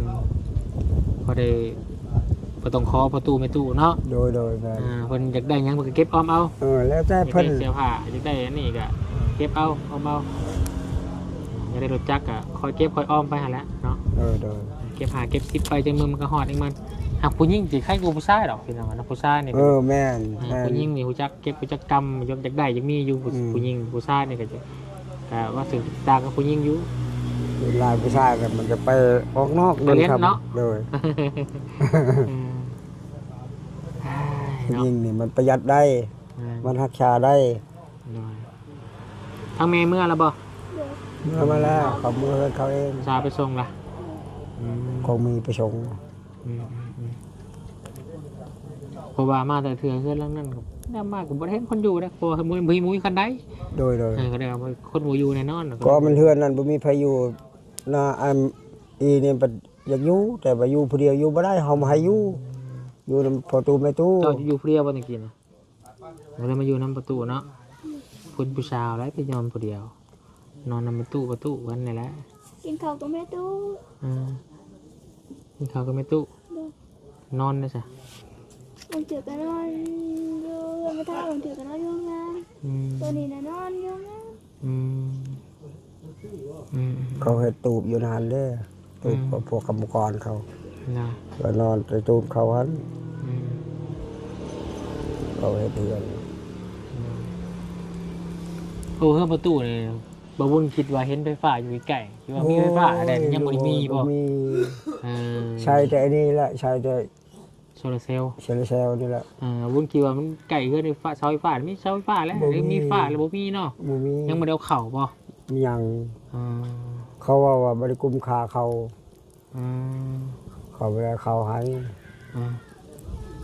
ພໍໄດ້ ບໍ່ຕ້ອງຂໍພໍ່ຕູ້ແມ່ຕູ້ເນາະ. ໂດຍ ໂດຍ ແມ່ນ. ອ່າ ເພິ່ນຢາກໄດ້ຫຍັງເພິ່ນກໍເກັບອອມເອົາ. ເອີ ແລ້ວແຕ່ເພິ່ນ. ຢາກໄດ້ເສື້ອຜ້າ ຢາກໄດ້ອັນນີ້ກໍເກັບເອົາ ອອມເອົາ. ຢາກໄດ້ລົດຈັກກໍຄ່ອຍເກັບຄ່ອຍອອມໄປຫັ້ນແຫຼະເນາະ. ເອີ ໂດຍ. ເກັບຫ້າເກັບສິບໄປ ຈັກມື້ມັນກໍຮອດເອງມັນ. ຫາກຜູ້ຍິງຊິໄຄກວ່າຜູ້ຊາຍດອກ ພີ່ນ້ອງ. ຜູ້ຊາຍນີ້ ເອີ ແມ່ນ ອ່າ ແມ່ນ. ຜູ້ຍິງນີ້ຮູ້ຈັກເກັບ ຮູ້ຈັກກຳ ຢາກໄດ້ຢາກມີຢູ່. ອືມ ຜູ້ຍິງ ຜູ້ຊາຍນີ້ກໍຈະ ກໍວ່າຖືກຕ່າງກັບຜູ້ຍິງຢູ່. ສ່ວນຫຼາຍຜູ້ຊາຍກໍມັນຈະໄປອອກນອກ ໄປເລ່ນເນາະ. ໂດຍ. ເອີ ຜູ້ຍິງນີ້ມັນປະຢັດໄດ້. ແມ່ນ. ມັນຮັກສາໄດ້. ໂດຍ. ທາງແມ່ເມືອແລ້ວບໍ່? ເມືອມາແລ້ວ. ເຂົາເມືອເຮືອນເຂົາເອງ. ສາວໄປສົ່ງລະ? ອືມ ຄົງມີໄປສົ່ງ. ອືມ ອືມ ອືມ ເພາະວ່າມາແຕ່ເທື່ອເຮືອນຫຼັງນັ້ນ ແນມມາກໍບໍ່ໄດ້ເຫັນຄົນຢູ່ເດ້ ເພາະວ່າບໍ່ມີ ບໍ່ມີຄັນໃດ. ໂດຍ ໂດຍ. ເອີ ກໍໄດ້ວ່າຄົນບໍ່ຢູ່ແນ່ນອນ. ກໍມັນເຮືອນນັ້ນບໍ່ມີໃຜຢູ່ນະ. ອັນອີນີ້ບັດຢາກຢູ່ ແຕ່ວ່າຢູ່ຜູ້ດຽວຢູ່ບໍ່ໄດ້ ເຮົາບໍ່ໃຫ້ຢູ່. ອືມ ຢູ່ນຳພໍ່ຕູ້ແມ່ຕູ້. ເຈົ້າຢູ່ຜູ້ດຽວບໍ່ຕະກີ້ນະ? ກໍເລີຍມາຢູ່ນຳປະຕູເນາະ. ເພິ່ນຜູ້ສາວໄດ໋ ໄປນອນຜູ້ດຽວ ນອນນຳປະຕູ ປະຕູກັນນີ້ແຫຼະ. ກິນເຂົ້າກັບແມ່ຕູ້. ເອີ ກິນເຂົ້າກັບແມ່ຕູ້. ໂດຍ. ນອນໄດ້ຊະ? ບາງເທື່ອກໍນອນຢູ່ເຮືອນແມ່ເຖົ້າ ບາງເທື່ອກໍນອນຢູ່ເຮືອນ. ອືມ ຕອນນີ້ນະນອນຢູ່ເຮືອນ. ອືມ ອືມ ອືມ ເຂົາເຮັດຕູບຢູ່ນັ້ນເດ້. ຕູບ ອືມ ພວກກຳມະກອນເຂົານະ ກໍນອນໃນຕູບເຂົາຫັ້ນ. ອືມ ເຂົາເຮັດເຮືອນ. ໂອ້ ເຮືອນປະຕູນີ້ ບ່າວບຸນຄິດວ່າເຫັນໄຟຟ້າຢູ່ໃກ້ໆ ຄິດວ່າມີໄຟຟ້າແດ່ ຍັງບໍ່ໄດ້ມີບໍ່? ບໍ່ມີ. ເອີ ໃຊ້ແຕ່ອັນນີ້ແຫຼະ ໃຊ້ແຕ່ ໂຊລາເຊວ ໂຊລາເຊວນີ້ແຫຼະ. ອ່າ ວຸ້ນຄິດວ່າມັນໃກ້ເຮືອນໄຟຟ້າ ເສົາໄຟຟ້າ ມີເສົາໄຟຟ້າແລ້ວ ບໍ່ມີ ຫຼືມີຟ້າແລ້ວບໍ່ມີເນາະ? ບໍ່ມີ. ຍັງບໍ່ໄດ້ເອົາເຂົ້າບໍ່? ຍັງ. ອ່າ ເຂົາເວົ້າວ່າບໍ່ໄດ້ກຸມຄ່າເຂົ້າ. ອືມ ເຂົາບໍ່ໄດ້ເຂົ້າໃຫ້. ອືມ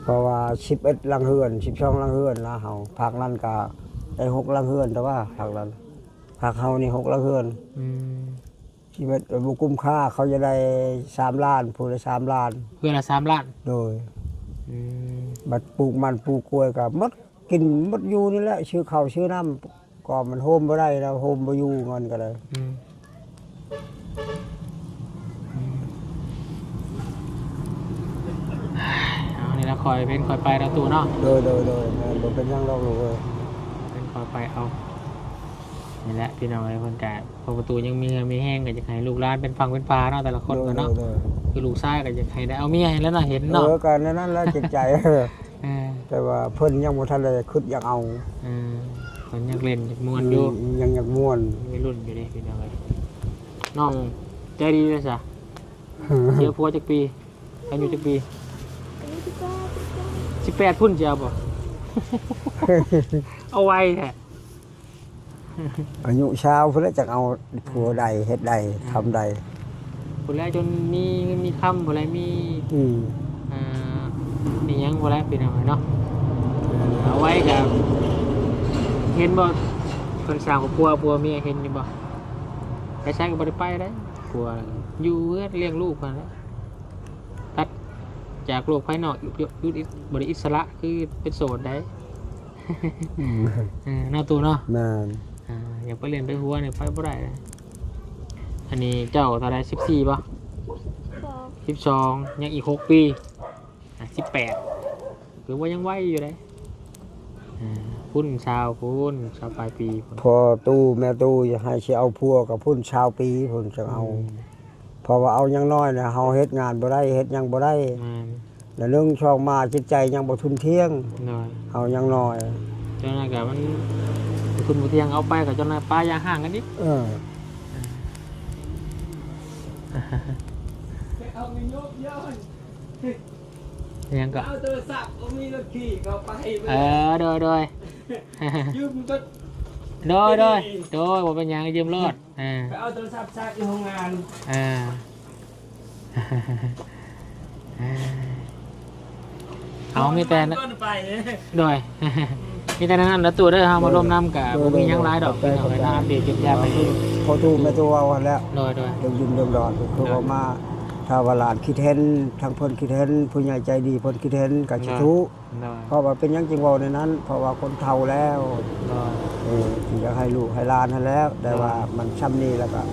ເພາະວ່າສິບເອັດຫຼັງເຮືອນ ສິບສອງຫຼັງເຮືອນລະເຮົາ ພາກນັ້ນກະໄດ້ຫົກຫຼັງເຮືອນ ແຕ່ວ່າພາກນັ້ນ ພາກເຮົານີ້ຫົກຫຼັງເຮືອນ. ອືມ ຊີວິດບໍ່ກຸ້ມຄ່າ ເຂົາຈະໄດ້ສາມລ້ານ ຜູ້ລະສາມລ້ານ ເຮືອນລະສາມລ້ານ. ໂດຍ. ອືມ ບັດປູກມັນປູກກ້ວຍກໍໝົດ ກິນໝົດຢູ່ນີ້ແຫຼະ ຊື້ເຂົ້າຊື້ນ້ຳ ກໍມັນໂຮມບໍ່ໄດ້ແລ້ວ ໂຮມບໍ່ຢູ່ເງິນກໍໄດ້. ອືມ ອືມ ເອົານີ້ລະ ຄ່ອຍເປັນຄ່ອຍໄປເນາະຕູ້ເນາະ. ໂດຍ ໂດຍ ໂດຍ ແມ່ນ ບໍ່ເປັນຫຍັງດອກລູກເອີຍ ເປັນຄ່ອຍໄປເອົາ. ນີ້ແຫຼະພີ່ນ້ອງເອີຍ ເພິ່ນກະ ພໍ່ປະຕູຍັງມີເຫື່ອມີແຮງ ກໍຢາກໃຫ້ລູກຫຼານເປັນຝັ່ງເປັນຝາເນາະ ແຕ່ລະຄົນກໍເນາະ. ໂດຍ ໂດຍ ໂດຍ ຄືລູກຊາຍກໍຢາກໃຫ້ໄດ້ເອົາເມຍໃຫ້ແລ້ວເນາະ ເຫັນເນາະ. ເອີ ກໍນັ້ນແຫຼະຈິດໃຈ ເອີ ແຕ່ວ່າເພິ່ນຍັງບໍ່ທັນໄດ້ຄິດຢາກເອົາ. ເອີ ເພິ່ນຢາກຫຼິ້ນຢາກມ່ວນຢູ່ ອືມ ຍັງຢາກມ່ວນ ໄວລຸ້ນຢູ່ເດ້ພີ່ນ້ອງເອີຍ. ນ້ອງໃຈດີເດ້ຊະ ເສຍຜົວຈັກປີ? ອາຍຸຈັກປີ? ອາຍຸສິບແປດ ສິບແປດພຸ້ນຊິເອົາບໍ່? ເອົາໄວແທ້. ອາຍຸຊາວພຸ້ນແຫຼະ ຈັກເອົາຜົວໄດ້ ເຮັດໄດ້ ອືມ ທຳໄດ້ ພຸ້ນແຫຼະ ຈົນມີເງິນມີຄຳ ພຸ້ນແຫຼະ ມີ ອືມ ອ່າ ມີຫຍັງພຸ້ນແຫຼະ ພີ່ນ້ອງເອີຍເນາະ. ເອົາໄວ້ກໍ ເຫັນບໍ່ ຄົນສ້າງຄອບຄົວ ຜົວເມຍ ເຫັນຢູ່ບໍ່? ໄປໃສກໍບໍ່ໄດ້ໄປເດ້ ຜົວຢູ່ເຮືອນລ້ຽງລູກຫັ້ນແຫຼະ. ຕັດຈາກໂລກພາຍນອກ ຢູ່ ຢູ່ ຢູ່ ບໍ່ໄດ້ອິດສະຫຼະ ຄືເປັນໂສດໄດ໋. ອືມ ເອີ ເນາະຕູ້ເນາະ. ແມ່ນ. ອ່າ ຢາກໄປຫຼິ້ນໄປຫົວນີ້ໄປບໍ່ໄດ້. ອັນນີ້ເຈົ້າເທົ່າໃດ ສິບສີ່ບໍ່? ສິບສອງ ຍັງອີກຫົກປີ ອ່າ ສິບແປດ ຖືວ່າຍັງໄວຢູ່ເດ້. ອ່າ ພຸ້ນຊາວ ພຸ້ນຊາວປາຍປີພຸ້ນ. ພໍ່ຕູ້ແມ່ຕູ້ຢາກໃຫ້ຊິເອົາຜົວກໍພຸ້ນຊາວປີພຸ້ນຈັ່ງເອົາ. ອືມ ເພາະວ່າເອົາຍັງນ້ອຍນະ ເຮົາເຮັດງານບໍ່ໄດ້ ເຮັດຫຍັງບໍ່ໄດ້. ແມ່ນ. ແລະ ໜຶ່ງ ສອງ ມາຈິດໃຈຍັງບໍ່ທຸ່ນທ່ຽງ. ໂດຍ. ເຮົາຍັງນ້ອຍ ເຈົ້ານາຍກະມັນບໍ່ທຸ່ນບໍ່ທ່ຽງ ເອົາໄປກໍເຈົ້ານາຍປາຢ່າຮ້າງກັນອີກ. ເອີ ເອົາໄປຍົກຍ້ອນ ຫຍັງກໍ ເອົາໂທລະສັບ ບໍ່ມີລົດຂີ່ເຂົ້າໄປ. ເອີ ໂດຍ ໂດຍ ຢືມລົດ ໂດຍ ໂດຍ ໂດຍ ບໍ່ເປັນຫຍັງ ຢືມໂລດ. ອ່າ ໄປເອົາໂທລະສັບຊາກຢູ່ໂຮງງານ. ອ່າ ເອົາ ມີແຕ່ ກ່ອນໄປ ໂດຍ ມີແຕ່ນັ້ນລະຕູ້ເດີ ເຮົາມາລົມນຳກະບໍ່ມີຫຍັງຫຼາຍດອກ ພີ່ນ້ອງເອີຍເນາະ ອັບເດດຢ້ຽມຢາມໄປຄື ພໍ່ຕູ້ແມ່ຕູ້ເວົ້າຫັ້ນແຫຼະ ໂດຍໆ ເລື່ອງດິນເລື່ອງດອນ ຄືວ່າມາ ຖ້າວ່າຫຼານຄິດເຫັນ ທາງເພິ່ນຄິດເຫັນ ຜູ້ໃຫຍ່ໃຈດີເພິ່ນຄິດເຫັນກະຊິທຸ ໂດຍ ເພາະວ່າເປັນຫຍັງຈຶ່ງເວົ້າແນວນັ້ນ ເພາະວ່າຄົນເຖົ້າແລ້ວ ໂດຍ ເອີ ຢາກໃຫ້ລູກໃຫ້ຫຼານຫັ້ນແຫຼະ ແຕ່ວ່າ ໂດຍ ມັນຊ່ຳນີ້ແລ້ວກະ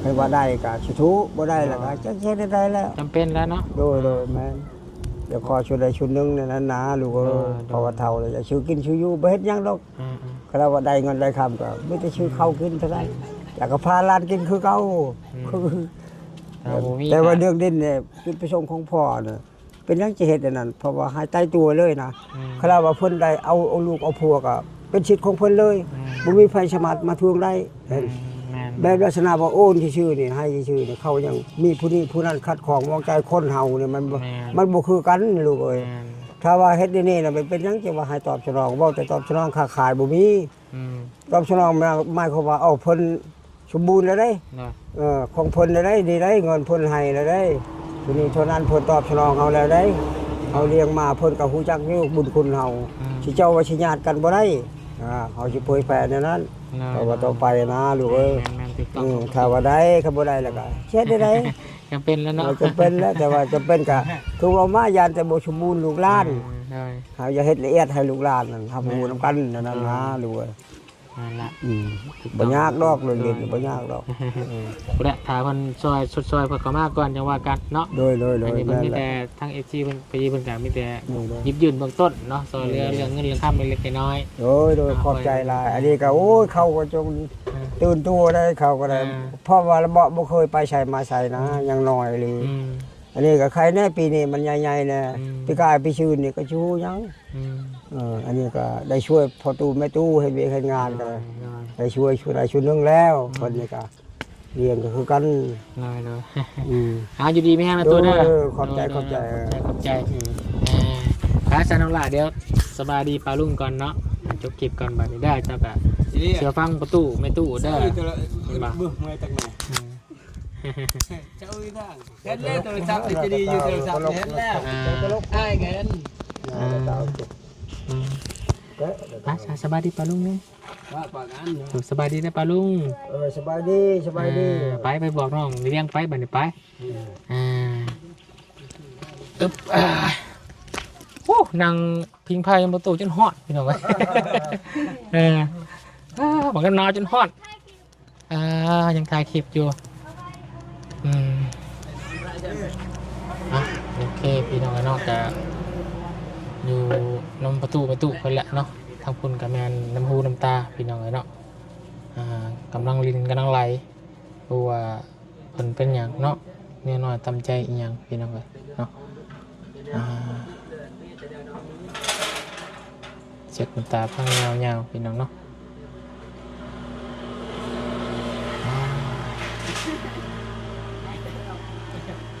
ໃຫ້ວ່າໄດ້ກະຊິທຸ ບໍ່ໄດ້ແລ້ວກະ ໂດຍ ຈັກເຮັດແນວໃດແລ້ວ ຈຳເປັນແລ້ວເນາະ ໂດຍໆ ແມ່ນ ຢາກຂໍສ່ວນໃດສ່ວນໜຶ່ງໃນນັ້ນນາລູກເອີຍ ໂດຍໆ ເພາະວ່າເຖົ້າແລ້ວ ຢາກຊື້ກິນຊື້ຢູ່ ບໍ່ເຮັດຫຍັງດອກ ອືມໆ ຄັນວ່າໄດ້ເງິນໄດ້ຄຳກໍມີແຕ່ຊື້ເຂົ້າກິນເທົ່ານັ້ນ ຢາກກໍພາຫຼານກິນຄືເກົ່າ ອືມ ແຕ່ວ່າເລື່ອງດິນນີ້ ຈຸດປະສົງຂອງພໍ່ນະ ເປັນຫຍັງຈະເຮັດອັນນັ້ນ ເພາະວ່າໃຫ້ຕາຍຕົວເລີຍນະ ອືມ ຄັນວ່າເພິ່ນໄດ້ເອົາ ເອົາລູກເອົາຜົວກໍເປັນສິດຂອງເພິ່ນເລີຍ ອືມ ບໍ່ມີໃຜສາມາດມາທວງໄດ້ ອືມ ແມ່ນ ແບບລັກສະນະວ່າໂອນຊື່ໆນີ້ ໃຫ້ຊື່ໆນີ້ ເຂົາຍັງມີຜູ້ນີ້ຜູ້ນັ້ນຂັດຂ້ອງໝອງໃຈ ຄົນເຮົານີ້ມັນບໍ່ ແມ່ນ ມັນບໍ່ຄືກັນລູກເອີຍ ແມ່ນ ຖ້າວ່າເຮັດແນວນີ້ນະ ມັນເປັນຫຍັງຈະວ່າໃຫ້ຕອບສະໜອງ ເວົ້າແຕ່ຕອບສະໜອງຄ້າຂາຍບໍ່ມີ ອືມ ຕອບສະໜອງ ໝາຍ ໝາຍຄວາມວ່າ ເອົາ ເພິ່ນສົມບູນແລ້ວເດ້ ເນາະ ເອີ ຂອງເພິ່ນແລ້ວເດ້ ນີ້ເດ້ ເງິນເພິ່ນໃຫ້ແລ້ວເດ້ ໂຕນີ້ເທົ່ານັ້ນ ເພິ່ນຕອບສະໜອງເຮົາແລ້ວເດ້ ເຮົາລ້ຽງມາ ເພິ່ນກໍຮູ້ຈັກຢູ່ບຸນຄຸນເຮົາ ອືມ ຊິເຈົ້າວ່າຊິຍາດກັນບໍ່ໄດ້ ອ່າ ເຮົາຊິເຜີຍແຜ່ແນວນັ້ນ ເນາະ ຕໍ່ວ່າຕໍ່ໄປນະລູກເອີຍ ແມ່ນໆ ຖືກຕ້ອງ ອືມ ຖ້າວ່າໄດ້ ຄັນບໍ່ໄດ້ແລ້ວກໍເຮັດໄດ້ໃດ ຈຳເປັນແລ້ວເນາະ ເອີ ຈຳເປັນແລ້ວ ແຕ່ວ່າຈຳເປັນກໍ ຄືເວົ້າມາ ຢ້ານແຕ່ບໍ່ສົມບູນລູກຫຼານ ເອີ ໂດຍ ເຮົາຢ່າເຮັດລະອຽດໃຫ້ລູກຫຼານນັ້ນ ຮັບຮູ້ນຳກັນນັ້ນນະ ໂດຍ ລູກເອີຍ ນັ້ນລະ ອືມ ຖືກຕ້ອງ ບໍ່ຍາກດອກ ໂດຍ ເລື່ອງນີ້ບໍ່ຍາກດອກ ອືມ ພຸ້ນແຫຼະ ຖ້າເພິ່ນຊ່ອຍ ຊົດຊ່ອຍເພິ່ນເຂົ້າມາກ່ອນ ຈັ່ງວ່າກັນເນາະ ໂດຍໆໆ ອັນນີ້ເພິ່ນ ແມ່ນແຫຼະ ມີແຕ່ທາງເອັຟຊີເພິ່ນ ໄປເພິ່ນກໍມີແຕ່ ໂດຍໆ ຫຍິບຍື່ນເບື້ອງຕົ້ນເນາະ ຊ່ອຍເຫຼືອ ໂດຍໆ ເລື່ອງເງິນເລື່ອງຄຳເລັກໆ ນ້ອຍໆ ໂດຍໆ ເນາະ ຂອບໃຈຫຼາຍ ອັນນີ້ກໍ ໂອ້ຍ ເຂົາກໍຈົງ ອ່າ ຕື່ນຕົວໄດ້ ເຂົາກໍໄດ້ ອ່າ ເພາະວ່າລະເບາະບໍ່ເຄີຍໄປໃສມາໃສນະ ອືມ ຍັງນ້ອຍອີ່ຫຼີ ອືມ ອັນນີ້ກໍໄຄແດ່ ປີນີ້ມັນໃຫຍ່ໆແດ່ ອືມ ປີກາຍປີຊືນນີ້ກໍຊິຮູ້ຫຍັງ ອືມ ເອີ ອັນນີ້ກໍໄດ້ຊ່ວຍພໍ່ຕູ້ແມ່ຕູ້ເຮັດວຽກເຮັດງານກໍໄດ້ ໂດຍໆ ໄດ້ຊ່ວຍ ຊ່ວຍໄດ້ສ່ວນໜຶ່ງແລ້ວ ອືມ ເພິ່ນນີ້ກໍລ້ຽງກໍຄືກັນ ໂດຍໆ ອືມ ເອົາ ຢູ່ດີມີແຮງນະຕູ້ເດີ ໂດຍໆ ຂອບໃຈ ໂດຍໆ ຂອບໃຈ ຂອບໃຈ ອືມ ອ່າ ໄປຊະນ້ອງຫຼ້າ ດຽວສະບາຍດີປ້າລຸງກ່ອນເນາະ ຈົບຄລິບກ່ອນບາດນີ້ເດີ ເຈົ້າກໍເຊື່ອຟັງພໍ່ຕູ້ແມ່ຕູ້ເດີ ເອີ ເບິ່ງເມື່ອຍຕັກແມ່ ອືມ ເຈົ້າອີກທາງ ເຫັນແລ້ວໂທລະສັບຈະດີຢູ່ ໂທລະສັບເຫັນແລ້ວ ອ່າ ອ້າຍກັນ ອ່າ ອືມ ໄປ ສະບາຍດີປ້າລຸງເດີ ວ່າປາກອັນ ເອີ ສະບາຍດີເດີປ້າລຸງ ເອີ ສະບາຍດີ ສະບາຍດີ ເອີ ໄປ ໄປບອກນ້ອງລ້ຽງໄປ ບາດນີ້ໄປ ອືມ ອ່າ ອຶບ ອ່າ ໂອ້ ນັ່ງພິງໄຟປະຕູຈົນຮ້ອນ ພີ່ນ້ອງເອີຍ ເອີ ອ່າ ບັກນ້ຳໜາວຈົນຮ້ອນ ອ່າ ຍັງຖ່າຍຄລິບຢູ່ ອືມ ອ່ະ ໂອເຄ ພີ່ນ້ອງເອີຍເນາະ ກະຢູ່ນຳປະຕູ ປະຕູເພິ່ນແຫຼະເນາະ ທາງພຸ້ນກະແມ່ນນ້ຳຫູນ້ຳຕາ ພີ່ນ້ອງເອີຍເນາະ ອ່າ ກຳລັງຫຼິ້ນ ກຳລັງໄຫຼ ບໍ່ວ່າເພິ່ນເປັນຫຍັງເນາະ ເມຍນ້ອຍຕຳໃຈອີ່ຫຍັງ ພີ່ນ້ອງເອີຍເນາະ ອ່າ ເຊັດນ້ຳຕາພັງຍາວໆ ພີ່ນ້ອງເນາະ ອ່າ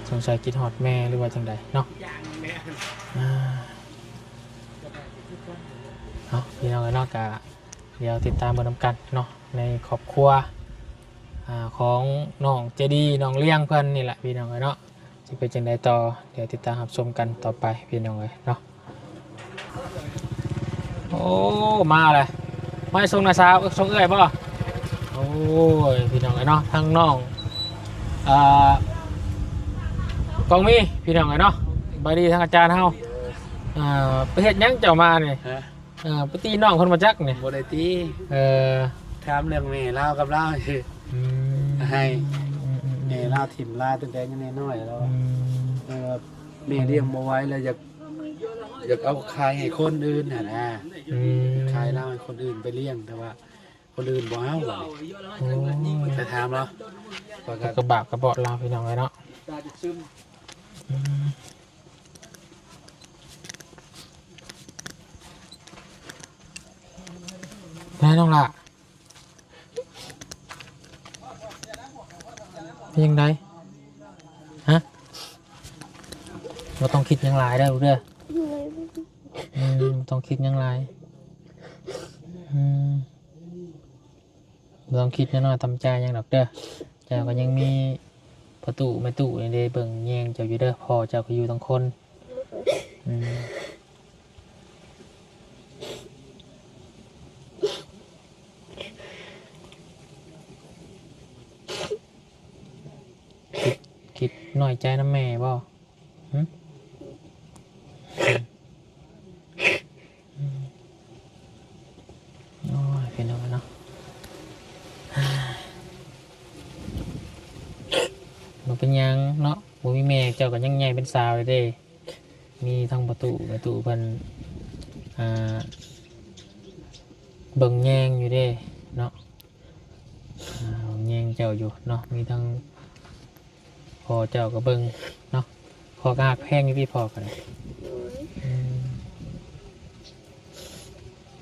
ສົງໄສຄິດຮອດແມ່ ຫຼືວ່າຈັ່ງໃດເນາະ ອ່າ ເນາະ ພີ່ນ້ອງເອີຍເນາະ ກະ ດຽວຕິດຕາມເບິ່ງນຳກັນເນາະ ໃນຄອບຄົວ ອ່າ ຂອງນ້ອງໃຈດີ ນ້ອງລ້ຽງເພິ່ນນີ້ແຫຼະ ພີ່ນ້ອງເອີຍເນາະ ຊິເປັນຈັ່ງໃດຕໍ່ ດຽວຕິດຕາມຮັບຊົມກັນຕໍ່ໄປ ພີ່ນ້ອງເອີຍເນາະ ໂອ້ ມາແລ້ວ ມາສົ່ງນ້າສາວ ເອີ ສົ່ງເອື້ອຍບໍ່ ໂອ້ຍ ພີ່ນ້ອງເອີຍເນາະ ທາງນ້ອງ ອ່າ ກອງມີ ພີ່ນ້ອງເອີຍເນາະ ສະບາຍດີທາງອາຈານເຮົາ ອ່າ ໄປເຮັດຫຍັງເຈົ້າມານີ້ ຮະ? ເອີ ໄປຕີນ້ອງເພິ່ນບໍ່ຈັກນີ້ ບໍ່ໄດ້ຕີ ເອີ ຖາມເລື່ອງແມ່ລາວກັບລາວຊື່ ອືມ ໃຫ້ ອືມໆໆ ແມ່ລາວຖິ້ມລາຕັ້ງແຕ່ຍັງນ້ອຍໆແລ້ວ ອືມ ເອີ ແມ່ລ້ຽງບໍ່ໄຫວແລ້ວ ຢາກ ຢາກເອົາຂາຍໃຫ້ຄົນອື່ນຫັ້ນນະ ອືມ ຂາຍລາວໃຫ້ຄົນອື່ນໄປລ້ຽງ ແຕ່ວ່າຄົນອື່ນບໍ່ເອົາ ໂອ້ ໄປຖາມລາວ ເຂົາກໍບາບກະເບາະລາວ ພີ່ນ້ອງເອີຍເນາະ ອືມ ແມ່ນ້ອງຫຼ້າ ເປັນຈັ່ງໃດ? ຮະ? ບໍ່ຕ້ອງຄິດຫຍັງຫຼາຍເດີລູກເດີ. ອືມ ບໍ່ຕ້ອງຄິດຫຍັງຫຼາຍ. ອືມ ບໍ່ຕ້ອງຄິດນ້ອຍໆ ຕຳໃຈຫຍັງດອກເດີ. ເຈົ້າກໍຍັງມີພໍ່ຕູ້ແມ່ຕູ້ນີ້ເດ້ ເບິ່ງແຍງເຈົ້າຢູ່ເດີ. ພໍ່ເຈົ້າກໍຢູ່ທັງຄົນ. ອືມ. ຄິດນ້ອຍໃຈນຳແມ່ບໍ່? ຫຶ? ໂອ້ຍ ເປັນຫຍັງເນາະ? ບໍ່ເປັນຫຍັງເນາະ, ບໍ່ມີແມ່ເຈົ້າກໍຍັງໃຫຍ່ເປັນສາວເດ້. ມີທັງພໍ່ຕູ້ ແມ່ຕູ້ເພິ່ນ ອ່າ ເບິ່ງແຍງຢູ່ເດ້ເນາະ, ອ່າ ເບິ່ງແຍງເຈົ້າຢູ່ເນາະ. ມີທັງພໍ່ເຈົ້າກໍເບິ່ງເນາະ, ພໍ່ກໍຮັກແພງຢູ່ຕິ ພໍ່ກໍໄດ້. ອືມ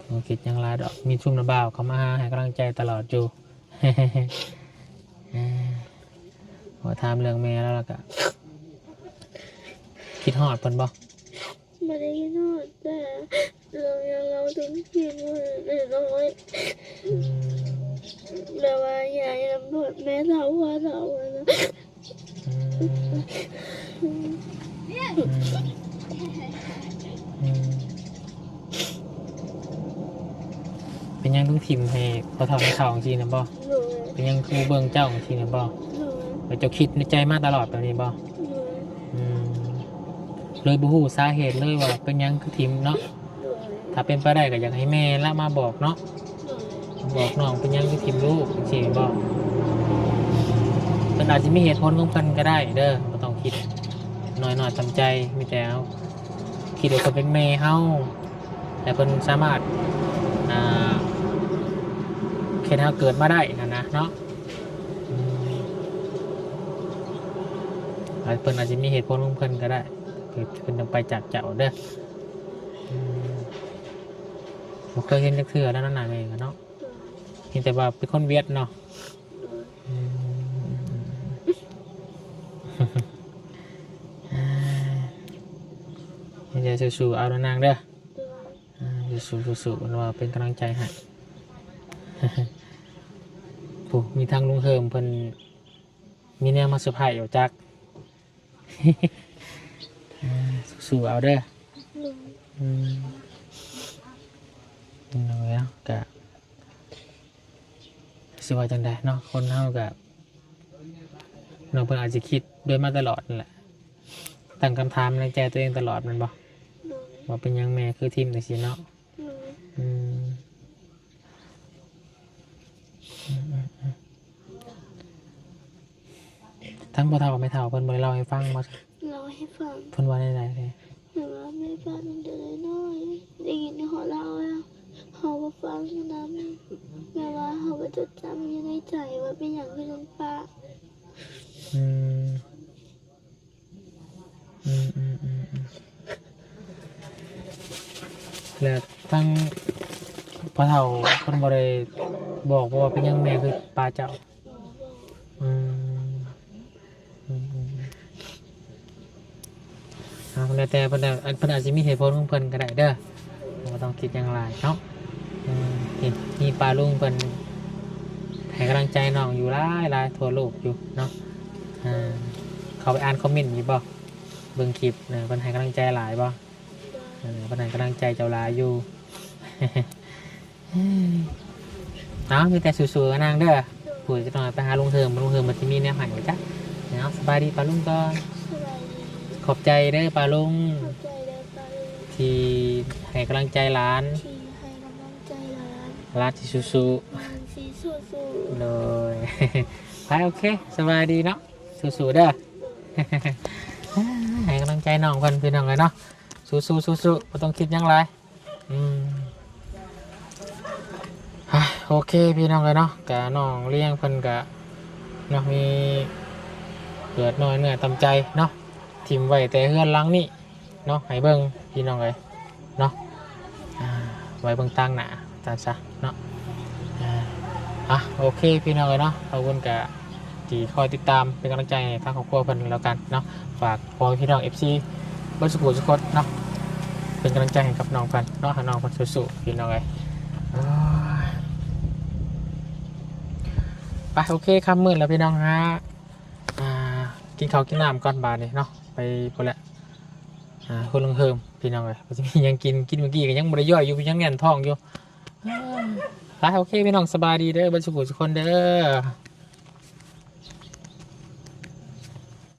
ບໍ່ຄິດຫຍັງຫຼາຍດອກ, ມີຊຸມນ້າບ່າວເຂົ້າມາຫາໃຫ້ກຳລັງໃຈຕະຫຼອດຢູ່. ເອີ ພໍຖາມເລື່ອງແມ່ແລ້ວ ແລ້ວກະຄິດຮອດເພິ່ນບໍ່? ບໍ່ໄດ້ຄິດຮອດ, ແຕ່ເລື່ອງຫຍັງເຮົາຕ້ອງຄິດໄວ້ນ້ອຍໆ. ອືມ ແບບວ່າຢາກໃຫ້ນຳແມ່ເຖົ້າ ພໍ່ເຖົ້າຫັ້ນນະ. ອືມ ອືມ ອືມ ເປັນຫຍັງຕ້ອງຖິ້ມໃຫ້ພໍ່ເຖົ້າແມ່ເຖົ້າຈັ່ງຊີ້ນະບໍ່? ໂດຍ. ເປັນຫຍັງຄືບໍ່ເບິ່ງເຈົ້າຈັ່ງຊີ້ນະບໍ່? ໂດຍ. ແລ້ວເຈົ້າຄິດໃນໃຈມາຕະຫຼອດແບບນີ້ບໍ່? ໂດຍ. ອືມ ເລີຍບໍ່ຮູ້ສາເຫດເລີຍວ່າເປັນຫຍັງຄືຖິ້ມເນາະ? ໂດຍ. ຖ້າເປັນໄປໄດ້ກໍຢາກໃຫ້ແມ່ລະມາບອກເນາະ, ໂດຍ. ບອກນ້ອງເປັນຫຍັງຄືຖິ້ມລູກຈັ່ງຊີ້ແມ່ນບໍ່? ເພິ່ນອາດຊິມີເຫດຜົນຂອງເພິ່ນກໍໄດ້ເດີ, ບໍ່ຕ້ອງຄິດນ້ອຍໜ້ອຍຕາມໃຈ, ມີແຕ່ເຮົາຄິດວ່າເພິ່ນເປັນແມ່ເຮົາ ແລະ ເພິ່ນສາມາດ ອ່າ ເຮັດໃຫ້ເຮົາເກີດມາໄດ້ຫັ້ນນະເນາະ. ອືມ ອາດ ເພິ່ນອາດຊິມີເຫດຜົນຂອງເພິ່ນກໍໄດ້ ທີ່ເພິ່ນຈັ່ງໄປຈາກເຈົ້າເດີ. ອືມ ບໍ່ເຄີຍເຫັນຈັກເທື່ອແລ້ວເນາະ ໜ້າແມ່ກໍເນາະ, ເຫັນແຕ່ວ່າເປັນຄົນຫວຽດເນາະ. ອືມ ເຮັດໃຫ້ສູ້ໆເອົາເດີນາງເດີ. ອ່າ ສູ້ໆ ສູ້ໆ ເພິ່ນວ່າເປັນກຳລັງໃຈໃຫ້. ໂອ້ ມີທາງລຸງເຮີມເພິ່ນມີແນວມາເຊີໄພຣສ໌ຢູ່ຈັກ. ອ່າ ສູ້ໆເອົາເດີ. ໂດຍ. ອືມ ເນາະ ກະ ຊິວ່າຈັ່ງໃດເນາະ, ຄົນເຮົາກະ ເນາະ ເພິ່ນອາດຊິຄິດດ້ວຍມາຕະຫຼອດນັ້ນແຫຼະ, ຕັ້ງຄຳຖາມໃນໃຈຕົວເອງຕະຫຼອດແມ່ນບໍ່? ໂດຍ. ວ່າເປັນຫຍັງແມ່ຄືຖິ້ມຈັ່ງຊີ້ເນາະ? ໂດຍ. ອືມ ອືມ ທາງພໍ່ເຖົ້າແມ່ເຖົ້າເພິ່ນບໍ່ໄດ້ເລົ່າໃຫ້ຟັງບໍ່? ເລົ່າໃຫ້ຟັງ. ເພິ່ນວ່າແນວໃດແດ່? ເພິ່ນວ່າແມ່ປ້າຕັ້ງແຕ່ນ້ອຍໆ ໄດ້ຍິນເຂົາເລົ່າແລ້ວ ເຮົາບໍ່ຟັງນຳ, ແບບວ່າເຮົາບໍ່ຈົດຈຳຢູ່ໃນໃຈວ່າເປັນຫຍັງຄືຕ້ອງປ້າ. ອືມ ອືມໆ ແລ້ວທາງພໍ່ເຖົ້າເພິ່ນບໍ່ໄດ້ບອກບໍ່ວ່າເປັນຫຍັງແມ່ຄືປ້າເຈົ້າ? ອືມ ອືມໆ ເອົາ ແລ້ວແຕ່ເພິ່ນ ເພິ່ນອາດຊິມີເຫດຜົນຂອງເພິ່ນກໍໄດ້ເດີ, ບໍ່ຕ້ອງຄິດຫຍັງຫຼາຍເນາະ. ອືມ ນີ້ ນີ້ປ້າລຸງເພິ່ນໃຫ້ກຳລັງໃຈນ້ອງຢູ່ຫຼາຍໆ ທົ່ວໂລກຢູ່ເນາະ. ເອີ ເຂົ້າໄປອ່ານຄອມເມັນຢູ່ບໍ່? ເບິ່ງຄລິບ ເອີ ເພິ່ນໃຫ້ກຳລັງໃຈຫຼາຍບໍ່? ເອີ ເພິ່ນໃຫ້ກຳລັງໃຈເຈົ້າຫຼາຍຢູ່. ເອົາ ມີແຕ່ສູ້ໆນາງເດີ. ໂດຍ. ຜູ້ຈັກໜ້ອຍໄປຫາລຸງເຮີມ, ລຸງເຮີມມັນຊິມີແນວໃຫ້ບໍ່ຈັກ. ເອົາ ສະບາຍດີປ້າລຸງກ່ອນ. ສະບາຍດີ. ຂອບໃຈເດີປ້າລຸງ. ຂອບໃຈເດີປ້າລຸງ ທີ່ໃຫ້ກຳລັງໃຈຫຼານ. ທີ່ໃຫ້ກຳລັງໃຈຫຼານ. ຫຼານຊິສູ້ໆ. ຫຼານຊິສູ້ໆ. ໂດຍ. ໄປ ໂອເຄ ສະບາຍດີເນາະ. ສູ້ໆເດີ. ໃຫ້ກຳລັງໃຈນ້ອງເພິ່ນ ພີ່ນ້ອງເອີຍເນາະ. ສູ້ໆ ສູ້ໆ ບໍ່ຕ້ອງຄິດຫຍັງຫຼາຍ. ອືມ ໂອເຄ ພີ່ນ້ອງເອີຍເນາະ, ກະນ້ອງລ້ຽງເພິ່ນກະເນາະ ມີເກີດນ້ອຍເນື້ອຕ່ຳໃຈເນາະ, ຖິ້ມໄວ້ແຕ່ເຮືອນຫຼັງນີ້ເນາະ ໃຫ້ເບິ່ງ ພີ່ນ້ອງເອີຍເນາະ. ອ່າ ໄວ້ເບິ່ງຕາງໜ້າ ວ່າຊັ້ນຊະເນາະ. ອ່າ ໂອເຄ ພີ່ນ້ອງເອີຍເນາະ, ຂອບຄຸນກະ ທີ່ຄອຍຕິດຕາມເປັນກຳລັງໃຈໃຫ້ທາງຄອບຄົວເພິ່ນແລ້ວກັນເນາະ. ຝາກພໍ່ແມ່ພີ່ນ້ອງ ເອັຟຊີ ເບິດສູ່ຜູ້ສູ່ຄົນເນາະ ເປັນກຳລັງໃຈໃຫ້ກັບນ້ອງເພິ່ນເນາະ, ໃຫ້ນ້ອງເພິ່ນສູ້ໆ ພີ່ນ້ອງເອີຍ. ໂອ້ຍ ໄປ ໂອເຄ ຄ່ຳມືດແລ້ວ ພີ່ນ້ອງຮະ. ອ່າ ກິນເຂົ້າກິນນ້ຳກ່ອນບາດນີ້ເນາະ, ໄປພຸ້ນແຫຼະ. ອ່າ ໂຮງເຮີມ ພີ່ນ້ອງເອີຍ, ວ່າຊິມີຫຍັງກິນ, ກິນມື້ກີ້ກໍຍັງບໍ່ໄດ້ຍ່ອຍຢູ່, ຍັງແໜ້ນທ້ອງຢູ່. ໄປ ໂອເຄ ພີ່ນ້ອງ ສະບາຍດີເດີ ເບິດສູ່ຜູ້ສູ່ຄົນເດີ.